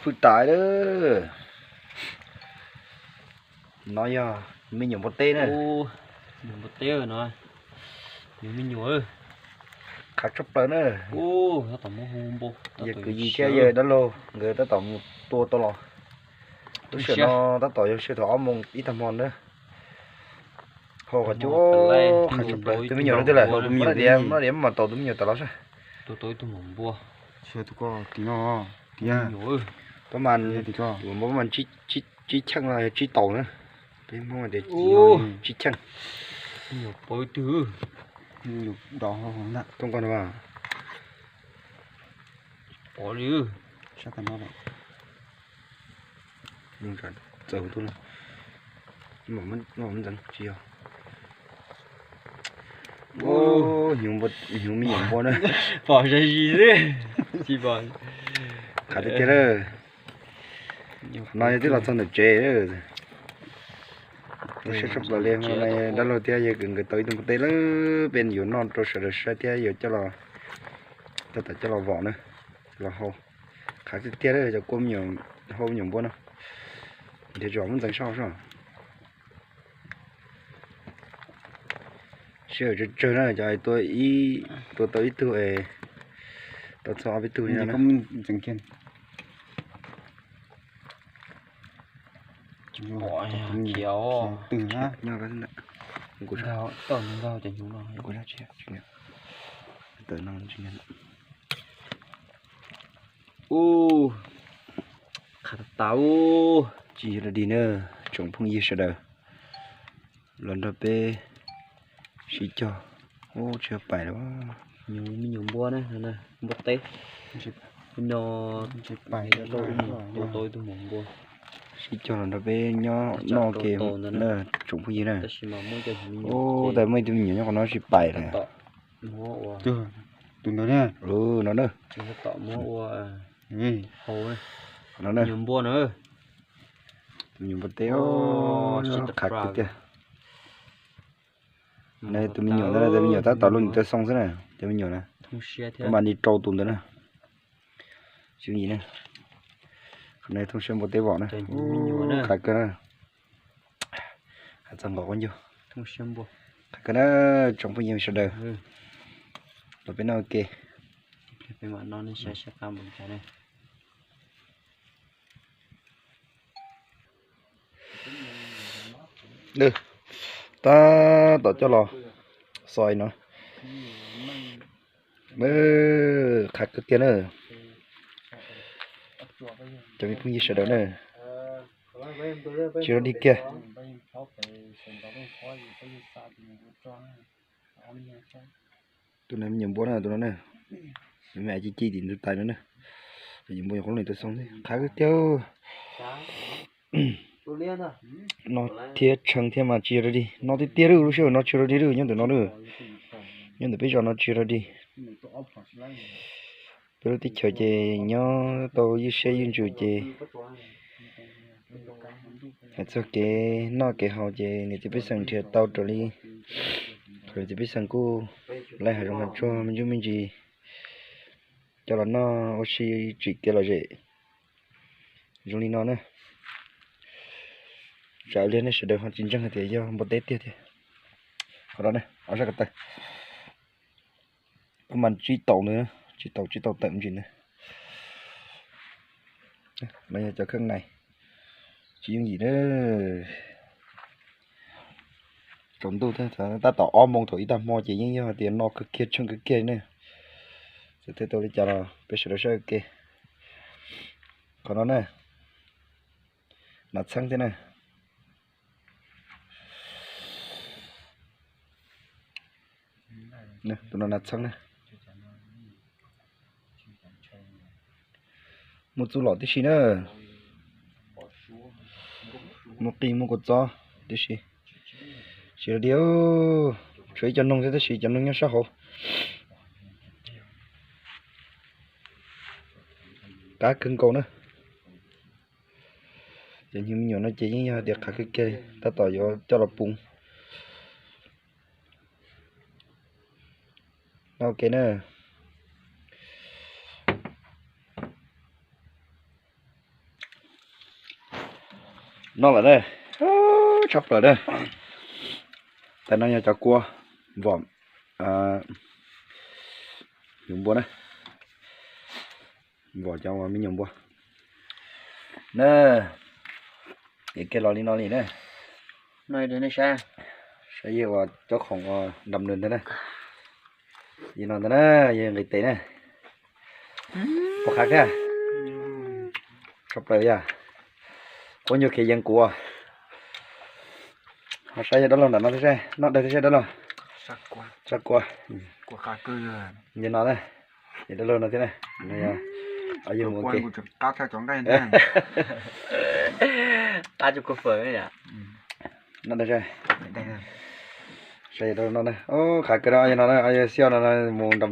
Phwj tas lawm. No yog me nyuam npua teb na. Nyuam npua teb no, nyuam me nyuam. Qhav tshaj plaws na. Yawg kwv yij thiab yawg dab laug nkawd tab tom mus tua tau los. Lub sij hawm no tab tom yog sij hawm thaum ob moos ib tag hmo na. Hau qhov cub, qhav tshaj plaws. Tus me nyuam no twg lawm? Tus me nyuam, diav mas tau tus me nyuam tas los sab. Tus ko, tus no, tiag. Pab mas, pab mas tsib cheej los yog tsib taus na. Peb Hmoob tias tsib cheej. Tooj koj no. Pov li. Txawv tu, ntxeev tsis yog. Hnyuv me nyuam npua na. Pom zog zis xwb. Tsis pom. Qhav tiag tiag lawm. No yog twb los txog ntawm tsev lawm. Siab tshaj plaws li, hmo no dab laug thiab yawg kwv nkawd tau ib tug npua teb lawm, peb yuav noj rau sawv daws saib thiab yuav coj los, tab tom coj los vom na, los hau. Qhav tiag tiag lawm cov kua me nyuam, hau me nyuam npua no. Nrhiav tsis muaj ntxeev soj soj. Sij hawm tsawg tsawg na, cov tua ib, tua tau ib tug es tau txog ob peb tug li no. Ub, qhav tas tas ub. Tsis yog dog dig na, tsoom phooj ywg sawv daws, los nrog peb sib cog. Ub, tsis yog pais lawm. Nyuam me nyuam npua na, npua teb. No, tua tau ib tug maum npua. Sib cog los nrog peb nyob noj ke na tsoom phooj ywg na. Ub, tas muaj ib tug me nyuam nyob qhov no tsis pais lawm. Tus ntawd na. No na. No na. Tus me nyuam npua teb, qhav tiag tiag. Tus me nyuam ntawd, tus me nyuam tab tom luaj ntawm taw xoo xwb na, cov me nyuam na. Mas li rau tus ntawd na. Tsis yooj yim na. Qhov no thooj siab npua teb vom na. Qhav kawg na. Hais txog nqos quab ncug. Qhav kawg na, tsoom phooj ywg sawv daws, los peb noj ua ke. Tab tom coj los xos no. Qhav kawg tiag na. Cov me phooj ywg sawv daws na, tsis rau dig kiag. Tus no me nyuam npua na, tus no na, me ci ci tim ntug tais no na. Me nyuam npua nyuam qhuav luaj taw xoo xwb, qhav kawg tiag. No thiab tshee thiab mas tsis rau dig, no tiag tiag lawm, lub sij hawm no tsis rau dig lawm, nyob ntawm no lawm. Nyob ntawm peb zos no tsis rau dig. Peb lub teb chaws ces nyob tau ywj siab ywj ntsws ces hais txog kev noj kev haus ces niam txiv pej xeem nrhiav tau raws li, qhov niam txiv pej xeem kuj laij hav zoov hav tsuag me ntsuj me ntsis coj los noj ua si tsim kev lom zem zoo li no na. Tsam ua li nej sawv daws ho tsis ntseeg hais tias yog npua teb tiag tiag. Qhov no ne, ob sab ko taw. Pab mas tsib taus ntawd, tsib taus tsib taus tawm me ntsis ntawd. No yog cov kheej nais, tsis yooj yim na. Tsaus ntuj thiab, tab tom ob moos thaum ib tag hmo ces yeej yog hais tias no kawg kiag tsheej kawg kiag ne. Txawm thiaj tau li cas los peb sawv daws saib ua ke. Qhov no na, nas txheeb thiab na. Tus no nas txheeb na. Muaj txuj lom tib si na. Muaj qij muaj kua txob tib si. Tsis rau dig, tshuav ib co noog thiab tab sis cov noog nyob sab hauv. Qab kawg nkaus na. Cov nyuam me nyuam no ces yeej yog hais tias qhav kawg kiag, tab tom yuav coj los puv. Noj ua ke na. Noj lawm na, tshaj plaws na. Tais no yog cov kua vom, yus npua na, vom cov me nyuam npua na. Ces kiag los li no li na. Saib yawg uas cob khoom uas nram nws ntag na. Li no ntag na, yawg nqis tes na. Puas qab thiab? Tshaj plaws yog. Quab nyuag khiav yees kuv. Ho saib yawg dab laug nram no thiab, noj dawg thiab saib dab laug. Tshaj kua. Yawg no na, yawg dab laug no thiab na. Yawg mus ua ke. Qab tsuj kua fawm. Noj dawg saib. Saib yawg dab laug no na, qab kawg no, yawg no na, yawg xyov no mus nram,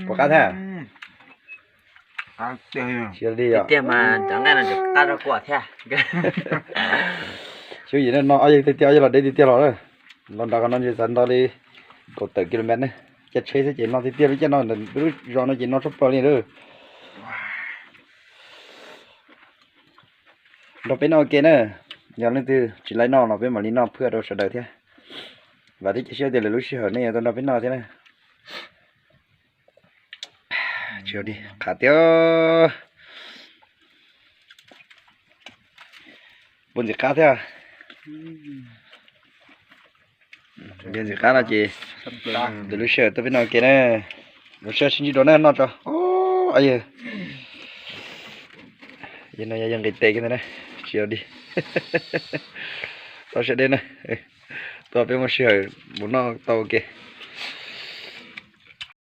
puas qab thiab? Tsis li yog tiag mas cov nqaij no tseem qab rau kuam thiab. Xyov yim no ob yawg tiag tiag, ob yawg los deb tiag tiag los na. Los nram qhov no ces xav nto li kaum tawm kilomet ne. Caij tsheb xwb ces no tiag tiag, lub caij no ntawm lub zos no ces no tshaj plaws li na. Nrog peb noj ua ke na, yog leej twg tsis laib noj los peb mam li noj phwj rau sawv daws thiab. Vam thiab cia siab tias lwm lub sij hawm nej yuav tau nrog peb noj thiab na. Qhab tiag. Puas ntxim qab thiab? Yog ntxim qab no ces lwm lub sij hawm tuaj peb noj ua ke na. Lub sij hawm sib ntsib dua na, noj tso. Yawg, yawg no yog yawg nqis tes kiag ntag na, tsis yog dig. Tau sawv daws na, tuaj peb muaj sij hawm mus noj tau ua ke.